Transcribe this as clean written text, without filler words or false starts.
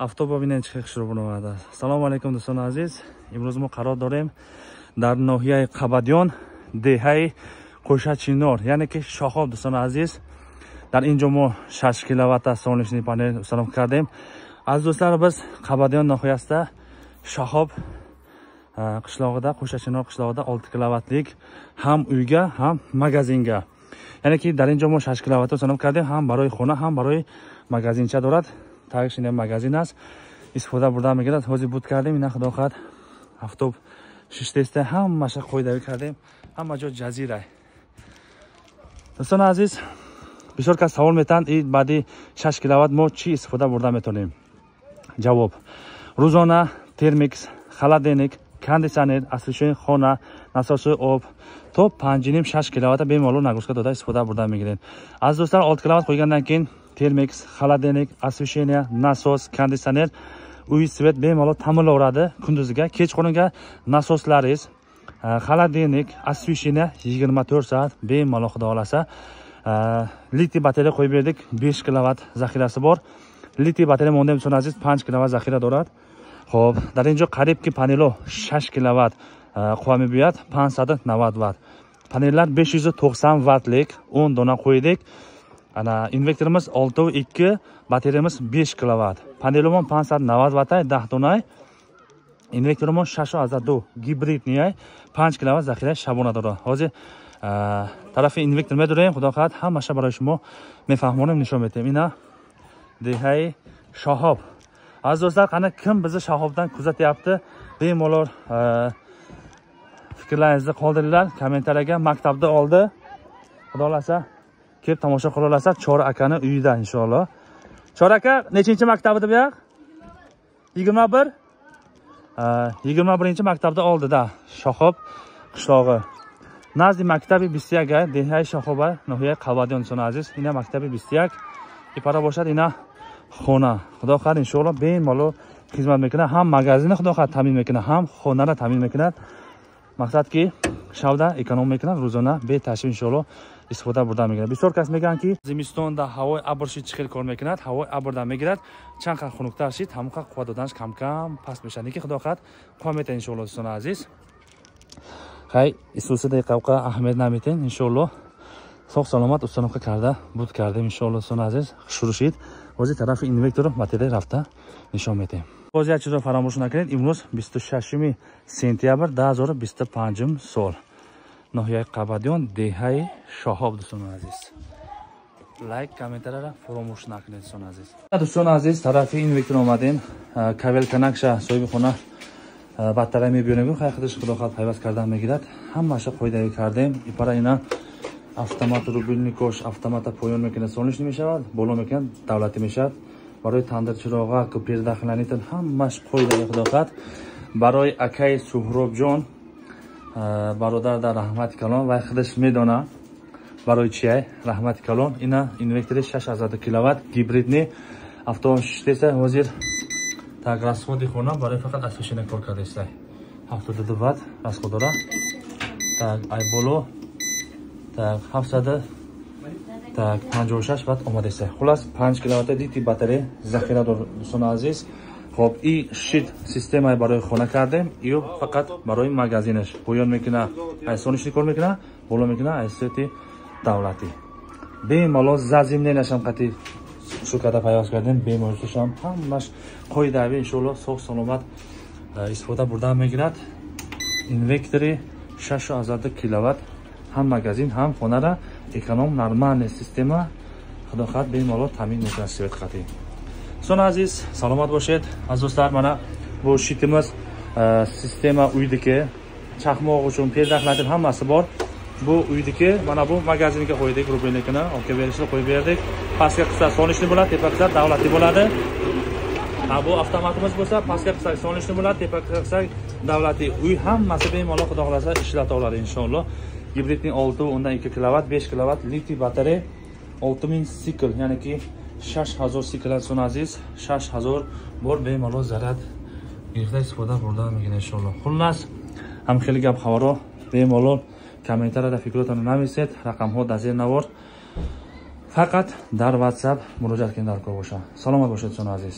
Автоба бинед, чӣ хушрӯ буромадааст. Салому алайкум, дӯстони азиз. Имрӯз мо қарор дорем дар ноҳияи Қабадиён, деҳаи Қӯшачинор, яъне ки Шохоб. Дӯстони азиз, дар ин ҷо мо 6 киловатта солнечный панел установка кардем. Аз дӯстlar, biz Qabadiyon ноҳиясida, Shahob qishlog'ida, Qo'shachinor qishlog'ida 6 kilovatlik ham uyga, ham magazinga, яъне ки дар ин ҷо мо 6 киловатт установка кардем, ҳам барои хона, ҳам барои магазинча дорад. Тагиш ина магазин аст, истифода бурда мегирад. Ҳозир буд кардем, ина, худо хоҳад, афтоб шиштеста, ҳамаша қоидавӣ кардем, ҳама ҷо ҷазира. Дӯстони азиз, бисёр кас савол метаҳанд, и баъди 6 киловатт мо чӣ истифода бурда метавонем? Ҷавоб: рӯзона термикс, холодильник, кондитсионер, освещение хона, насосҳои об то 5,5-6 киловатта бемалол нагрузка дода истифода бурда мегиред. Аз дӯстар, 6 киловатт қойгандан кийин термикс, холодильник, освещение, насос, кондитсионер, uy свет bemalol ta'minlaveradi kunduziga. Kechqurunga nasoslaringiz, холодильник, освещение 24 soat bemalol, xudo xohlasa. Litiy batareya qo'yib berdik, 5 kilovat zaxirasi bor. Litiy batareya monda, дӯстони азиз, 5 киловатт захира дорад. Хоб, дар ин ҷо қариб ки панело 6 киловатт қувва мебиёяд, 590 ватт. Panellar 590 vattlik, 10 dona qo'ydik. Ana invertorimiz 6,2, batareyamiz 5 kilovat. Panelimiz 590 vatt, 10 dona. Invertorimiz 6,2, гибридный, 5 киловатт zaxira shabona дорад. Ҳозир тарафи инвертор медорем, худо хоҳад, ҳамаша барои шумо мефаҳмонем, нишон медиҳем. Ина деҳаи Шоҳоб. Aziz do'stlar, qani, kim bizni Shahobdan kuzatyapti? Bemalol fikrlaringizni qoldiringlar kommentariyaga. Maktabda oldi, xudo xohlasa, kelib tomosha qila olasiz Chori akani uyida, inshaalloh. Chori aka, nechinchi maktab edi bu yoq? 21, 21 maktabda oldida, Shohob qishlog'i, назди мактаби 21, деҳаи Шоҳоба, ноҳияи Қабадиён. Дӯстони азиз, ина мактаби 21 ипара бошад, ина хона. Худо хоҳад, иншоалло, бемалол хизмат мекунад, ҳам магазини, худо хоҳад, таъмин мекунад, ҳам хонара таъмин мекунад. Мақсад ки шавда эконом мекунад, рӯзона беташвиш, иншоалло, истифода бурда мегирад. Бисёр кас мегӯянд, ки зимистон да ҳавои абр шид, чӣ хел кор мекунад? Ҳавои абрда мегирад, чанд қад хунуктар шид, ҳамон қад қувват доданаш камкам паст мешавад. Лекин, худо хоҳад, қувва метаҳад, иншоалло. Дӯстони азиз, хай, исусида қавқа аҳамият наметен, иншоалло, соғ саломат установка карда буд кардем, иншоалло. Дӯстони азиз, шурӯъ шид. Ҳозир тарафи инвертор батарея рафта нишон медиҳем. Боз як чизро фаромӯш накунед: имрӯз 26 сентябр 2025 сол, ноҳияи Қабадиён, деҳаи Шоҳоб. Дӯстони азиз, лайк, комментарияра фаромӯш накунед, дӯстони азиз. Дӯстони азиз, тарафи инвертор омадем. Кавелканакша соҳиби хона батарея мебиёрем, хай, худаш, худо хоҳад, пайваст кардан мегирад. Ҳамаша қоидавӣ кардем. Ипара ина автомат, рубильникош автомата поён мекунад, солнечный мешавад, боло мекунад, давлатӣ мешавад. Барои тандир, чироғак, предохранитель ҳамаш қоидавӣ, худо хоҳад. Барои акаи Суҳробҷон, бародар, дар раҳмати калон, вай худаш медона барои чия. Раҳмати калон. Ина инвертори 6,2 киловатт, гибридный, автошиштеса. Ҳозир так, расходи хона барои фақат освещение кор кардаиста, 72 ватт расход дора. Так, ай боло, так, 700, так, 56 ватт омадаиста. Хулас, 5 киловатт литий батарея захира дор, дӯстони азиз. Хоб, и щит системаи барои хона кардем, ё фақат барои магазинаш. Поён мекуна, ай солнечный кор мекуна, боло мекуна, ай свети давлатӣ. Бемалол заземления шам қати шукада пайваст кардем, беморишам ҳамаш қоидави, иншоалло, соғ саломат истифода бурда мегирад. Инвертори 6,2 киловатт, ҳам магазин, ҳам хонара эконом, нормальная система, худо хоҳад, бемалол таъмин мекунад свет қати. Дӯстони азиз, саломат бошед. Аз дӯстlar, mana bu щит imiz, sistema uydiki, chaqmoq uchun предохранитель hammasi bor. Bu uydiki, mana bu magazinga qo'ydik, рубильник ini olib kelib berishni qo'yib berdik. Pastga qilsa, солнечный bo'ladi, tepa qilsa, davlatli bo'ladi. Ha, bu avtomatimiz bo'lsa, pastga qilsak, солнечный bo'ladi, tepa qilsak, davlatli. Uy hammasi bemalol, xudo xohlasa, ishlata oladi, inshaalloh. Гибридный 6,2 kilovat, 5 kilovat litiy batareya, 6000 sikl, ya'niki 6000 sikl. Дӯстони aziz, 6000 bor bemalol zaryad girifta istifoda burda mumkin, inshaalloh. Xullas, ham хеле gap xabarро bemalol kommentariyada fikrlarni navisед. Raqamҳо дар зери навор, фақат дар WhatsApp муроҷиат кунед, даркор бошад. Саломат бошед, дӯстони азиз.